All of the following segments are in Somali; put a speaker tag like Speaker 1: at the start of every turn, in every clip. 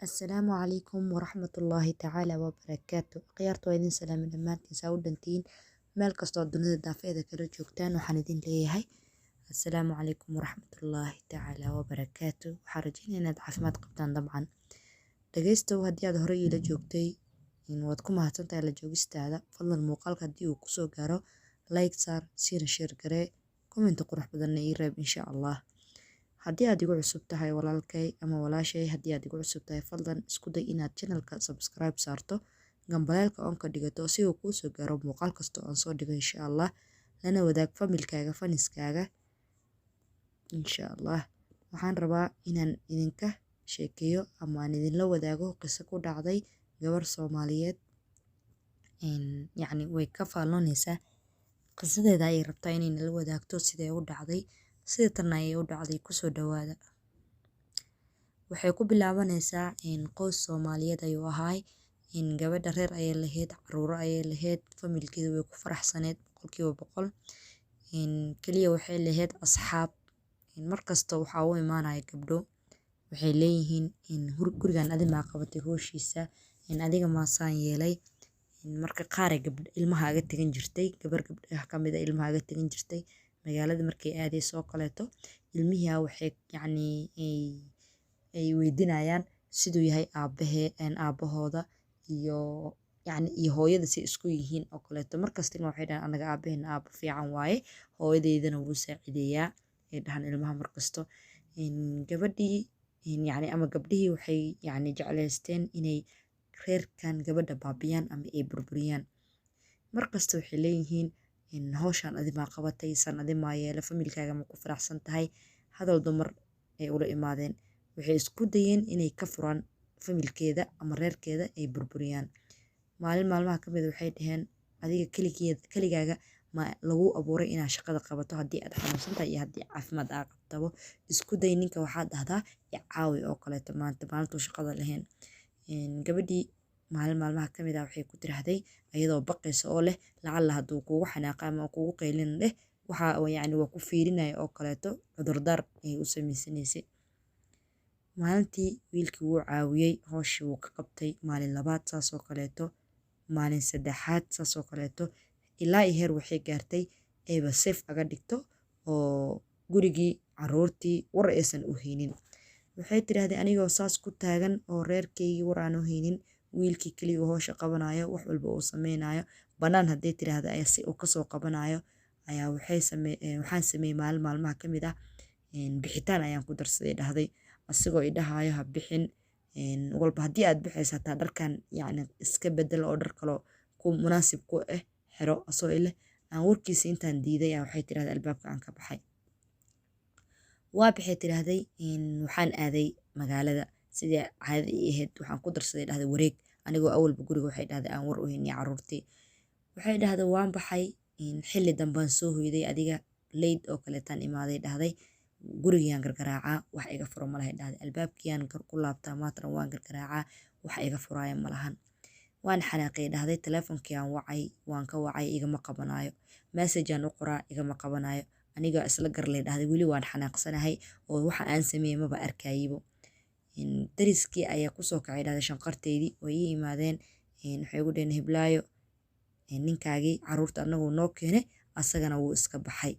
Speaker 1: Assalaamu calaykum waraxmatullaahi tacaala wabarakaatu. Khiyaarta, waa idin salaamay dhammaantiin saa u dhantiin, meel kastoo dunida daafeeda kala joogtaan. Waxaan idin leeyahay assalaamu calaykum waraxmatullaahi tacaala wabarakaatu. Waxaan rajeynaya inaad caafimaad qabtaan. Dabcan dhagaystow, haddii aad horey iila joogtay, waad ku mahadsantahay la joogistaada. Fadlan muuqaalka haddii uu kusoo gaaro, like saar, siina share garee, comment qurux badanna ii reeb, insha Allah. Haddii aad igu cusub tahay, walaalkay ama walaashay, haddii aad igu cusub tahay, fadlan isku day inaad channelka subscribe saarto, gambaleelka on ka dhigato, si uu kuu soo gaaro muuqaal kasta oo aan soo dhigo, insha Allah. Lana wadaag familkaaga, friendskaaga, insha Allah. Waxaan rabaa inaan idinka sheekeeyo ama aan idinla wadaago qiso ku dhacday gabar Soomaaliyeed. Yacni way ka faalloonaysaa qisadeeda, ayay rabtaa inay nala wadaagto siday u dhacday. Sida tan ayay u dhacday, kusoo dhawaada. Waxay ku bilaabanaysaa qoys Soomaaliyeed ayuu ahaay. Gabadha reer ayay lahayd, caruuro ayay lahayd, familkeeda way ku faraxsaneed 100%. Kaliya waxay lahayd asxaab. Markasta waxaa u imaanaya gabdho, waxay leeyihiin: "Gurigan adi maa qabatay howshiisa? Adiga maasaan yeelay?" Marka qaar ay gabdho ilmaha aga tegan jirtay, gabar gabdhaha ka mid ah ilmaha aga tegan jirtay magaalada markay aadayso oo kaleeto. Ilmihii waxay yacni ay weydiinayaan siduu yahay aabahee, aabahooda iyo yacni iyo hooyada si isku yihiin oo kaleeto. Markasta ilmaha waxay dhahaan: "Anaga aabaheena aaba fiican waaye, hooyadeydana wuu saacideeyaa," ay dhahaan ilmaha markasto. Gabadhii yacni ama gabdhihii waxay yacni jeclaysteen inay reerkan gabadha baabiyaan ama ay burburiyaan. Markasta waxay leeyihiin: "Hawshan adi maa qabatay? San adi maa yeelay? Familkaaga ma ku faraxsan tahay?" Hadal dumar ay ula imaadeen. Waxay isku dayeen inay ka furaan familkeeda ama reerkeeda ay burburiyaan. Maalin maalmaha ka mid waxay dhaheen: "Adiga keligeed keligaaga ma lagu abuuray inaad shaqada qabato? Haddii aad xanuunsan tahay iyo haddii caafimaad aa qabtabo, isku day ninka waxaad dhahdaa i caawi oo kaleeto maanta maalintuu shaqada lahayn." Gabadhii maalin maalmaha ka mid ah waxay ku tiraahday, iyadoo baqaysa oo leh lacalla hadduu kugu xanaaqa ama kugu qaylin leh, waxa yacni waa ku fiirinaya oo kaleeto, cudurdaar ayay u samaysanaysay. Maalintii wiilkii wuu caawiyey, hawshii wuu ka qabtay. Maalin labaad saas oo kaleeto, maalin saddexaad saas oo kaleeto, ilaa iyo heer waxay gaartay ayba safe aga dhigto oo gurigii, caruurtii war aysan u haynin. Waxay tidhaahday: "Anigoo saas ku taagan oo reerkaygii war aan u haynin, wiilkii keliya hawsha qabanayo, wax walba uu sameynayo, bannaan hadday tiraahdo ayaa si uu kasoo qabanayo, ayaa waxay same waxaan sameeyey maalin maalmaha ka mid ah bixitaan ayaan ku darsaday," dhahday, "asigoo i dhahayo: 'Ha bixin walba, haddii aad bixaysa hataa dharkan yacni iska bedel oo dhar kaloo ku munaasib ku ah xiro,' asoo ileh aan warkiisa intaan diiday," ayaa waxay tirahday, "albaabka aan ka baxay." Waa baxay, tiraahday, waxaan aaday magaalada sidii caadada ii ahayd. Waxaan ku darsaday, dhahday, wareeg, anigoo awalba guriga, waxay dhahday, aan war u haynin carruurtii. Waxay dhahday: "Waan baxay, xilli dambaan soo hoyday, adiga late oo kaleetaan imaaday," dhahday. "Gurigiyaan gargaraacaa, wax iga furo malahay," dhahday. "Albaabkiyaan ku laabtaa, maantana waan gargaraacaa, wax iga furaaya malahan. Waan xanaaqay," dhahday. "Teleefonkii aan wacay, waan ka wacay, igama qabanayo. Message aan u qoraa, igama qabanayo. Aniga isla garlay," dhahday, "weli waan xanaaqsanahay oo waxa aan sameeyey maba arkayibo. Dariskii ayaa kusoo kacay," dhahday, "shanqarteydii way ii imaadeen. Waxay igu dhaheen: 'Hiblaayo, ninkaagii caruurta anaguu noo keenay, asagana wuu iska baxay.'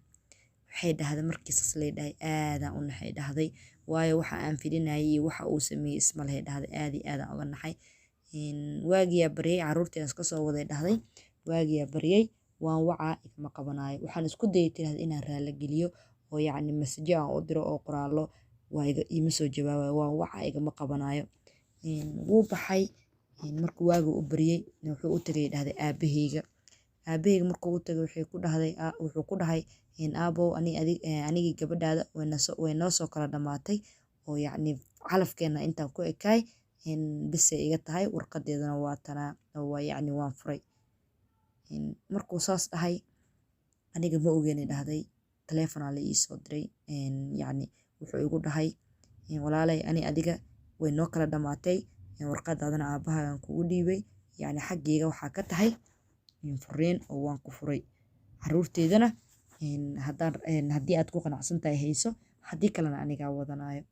Speaker 1: Waxay dhahday: 'Markii saas lay dhahay, aadaan u naxay,' dhahday, 'waayo waxa aan filinayay iyo waxa uu sameeyey isma lehe,' dhahday. 'Aad iyo aadaan uga naxay. Waagiyaa baryay, caruurtii aan iska soo waday,' dhahday. 'Waagiyaa baryay, waan wacaa, igama qabanayo. Waxaan isku dayay,' tirahday, 'inaan raali geliyo oo yacni message aan u diro oo qoraallo, waa iga iima soo jawaabayo. Waan wacaa, igama qabanayo. Wuu baxay. Markuu waagu u baryay, wuxuu u tagay,' dhahday, 'aabahayga. Aabahayga markuu u tagay, waxay ku dhahday, wuxuu ku dhahay: "Aabow, anigii gabadhaada way noo soo kala dhamaatay oo yacni calafkeena intaan ku ekaay bisay iga tahay, warqadeedana waa tanaa oo waa yacni waan furay." Markuu saas dhahay, aniga ma ogeyn," dhahday. "Taleefonaa la ii soo diray. Yacni wuxuu igu dhahay: 'Walaalay, ani adiga way noo kala dhamaatay, warqadaadana aabbahagaan kugu dhiibay, yacni xaggayga waxaa ka tahay furiin oo waan ku furay. Caruurteydana haddii aad ku qanacsan tahay hayso, haddii kalena anigaa wadanaayo.'"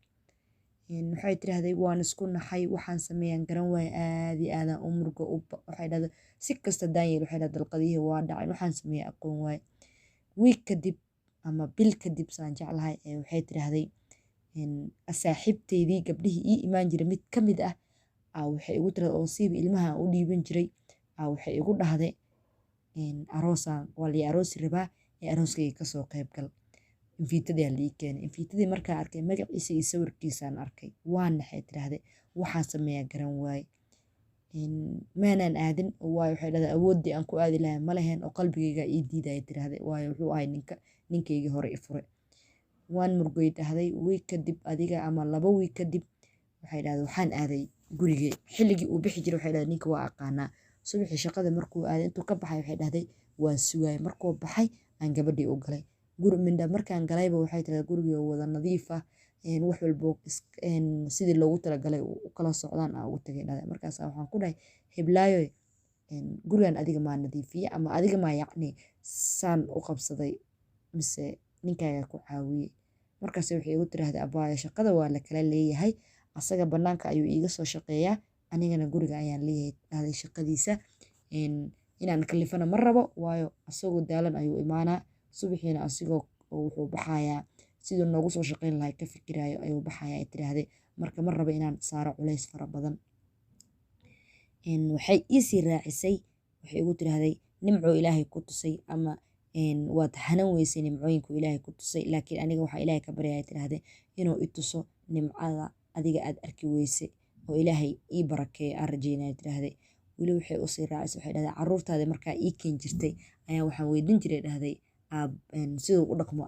Speaker 1: Waxay tiraahday, waan isku naxay, waxaan sameeyaan garan waaye, aad iyo aadaan u murgo. Waxay dhahday, si kasta haddaan yeelo, waxay dhahday, dalqadihii waa dhaceen, waxaan sameeyay aqoon waaye. Wiig kadib ama bil kadib saan jeclahay, waxay tiraahday, saaxiibteydii gabdhihii ii imaan jiray mid ka mid ah waxay igu tiraahday, oo siiba ilmaha u dhiiban jiray, waxay igu dhahday, aroosaan waa la ii aroosi rabaa ee arooskayga kasoo qayb gal. Inviitadii aa la ii keenay. Inviitadii markaan arkay, magaciisa iyo sawirkiisaan arkay, waan naxay, tiraahday, waxaan sameeyaa garan waaye. Maanaan aadin, waayo waxay dhahday, awooddii aan ku aadi lahaa ma lahayn oo qalbigayga ii diidaya, tiraahday, waayo wuxuu ahay ninka ninkaygii hore i furay. Waan murgay, dhahday. Wiig kadib adiga ama 2 wiig kadib, waxay dhahday, waxaan aaday gurigay xilligii uu bixi jiray. Waxay dhahday, ninka waa aqaanaa, subaxii shaqada markuu aaday, intuu ka baxay, waxay dhahday, waan sugayay. Markuu baxay aan gabadhii u galay guri mindha. Markaan galayba, waxay tirahday, gurigii oo wada nadiif ah, wax walbo sidii loogu talagalay u kala socdaan aan ugu tagay, dhahday. Markaas waxaan ku dhahay, "Heblaayoy, gurigan adiga maa nadiifiye ama adiga maa yacni saan u qabsaday mise ninkaaga ku caawiyey?" Markaas waxay igu tiraahday, "Abaayo, shaqada waa la kala leeyahay, asaga banaanka ayuu iiga soo shaqeeyaa, anigana guriga ayaan leeyahay," dhahday. "Shaqadiisa inaan kalifana ma rabo, waayo asagoo daalan ayuu imaanaa subaxiina, asigoo wuxuu baxayaa siduu noogu soo shaqeyn lahay ka fikiraayo ayuu baxayaa," ay tiraahday. "Marka ma rabo inaan saaro culays fara badan." Waxay iisii raacisay, waxay igu tiraahday, "Nimcuu Ilaahay ku tusay ama waad hanan weysay nimcooyinku Ilaahay ku tusay, laakiin aniga waxaa Ilaahay ka baryaya," tiraahday, "inuu i tuso nimcada adiga aad arki weysay oo Ilaahay ii barakeeyo aan rajeynaya," tiraahday. Weli waxay usii raacisay, waxay dhahday, "Caruurtaada markaa ii keen jirtay ayaa waxaan weydiin jiray," dhahday, "siduu u dhaqmo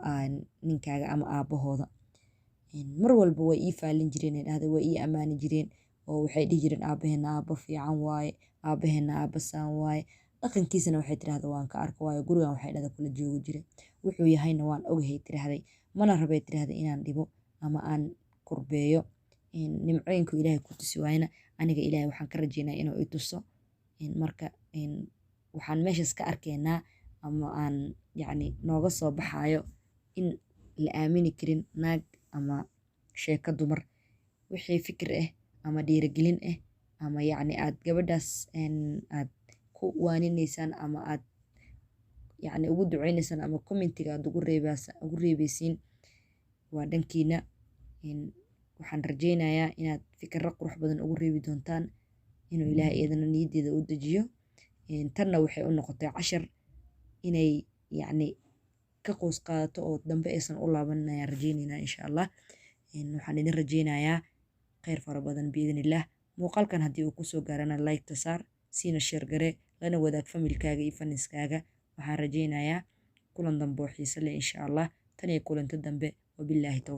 Speaker 1: ninkaaga ama aabbahooda. Mar walba way ii faalin jireen," ay dhahday, "way ii ammaani jireen oo waxay dhihi jireen, aabbaheena aabbo fiican waaye, aabbaheena aabba saan waaye. Dhaqankiisana," waxay tirahday, "waan ka arka, waayo gurigan," waxay dhahday, "kula joogi jiray. Wuxuu yahayna waan ogahay," tirahday. "Mana rabay," tirahday, "inaan dhibo ama aan kurbeeyo. Nimcooyinku Ilaahay ku tusi waayana, aniga Ilaahay waxaan ka rajeynaya inuu i tuso." Marka waxaan meeshaas ka arkaynaa ama aan yacni nooga soo baxayo in la aamini karin naag ama sheeko dumar. Wixii fikir ah ama dhiirigelin ah ama yacni aad gabadhaas aad ku waaninaysaan ama aad yacni ugu duceynaysaan ama commentiga aad ugu reebeysiin, waa dhankiina. Waxaan rajeynayaa inaad fikirro qurux badan ugu reebi doontaan, inuu Ilaahay iyadana niyaddeeda u dejiyo. Tanna waxay u noqotay cashar inay yacni ka qoos qaadato oo dambe aysan u laabanin ayaan rajeyneynaa, insha Allah. Waxaan idin rajeynayaa kheyr fara badan biidnillaah. Muuqaalkan haddii uu kusoo gaarana, like ta saar, siina share garee, lana wadaag familkaaga iyo friendskaaga. Waxaan rajeynayaa kulan dambe oo xiise leh, insha Allah. Tan iyo kulanti dambe, wabillaahi towfiiq.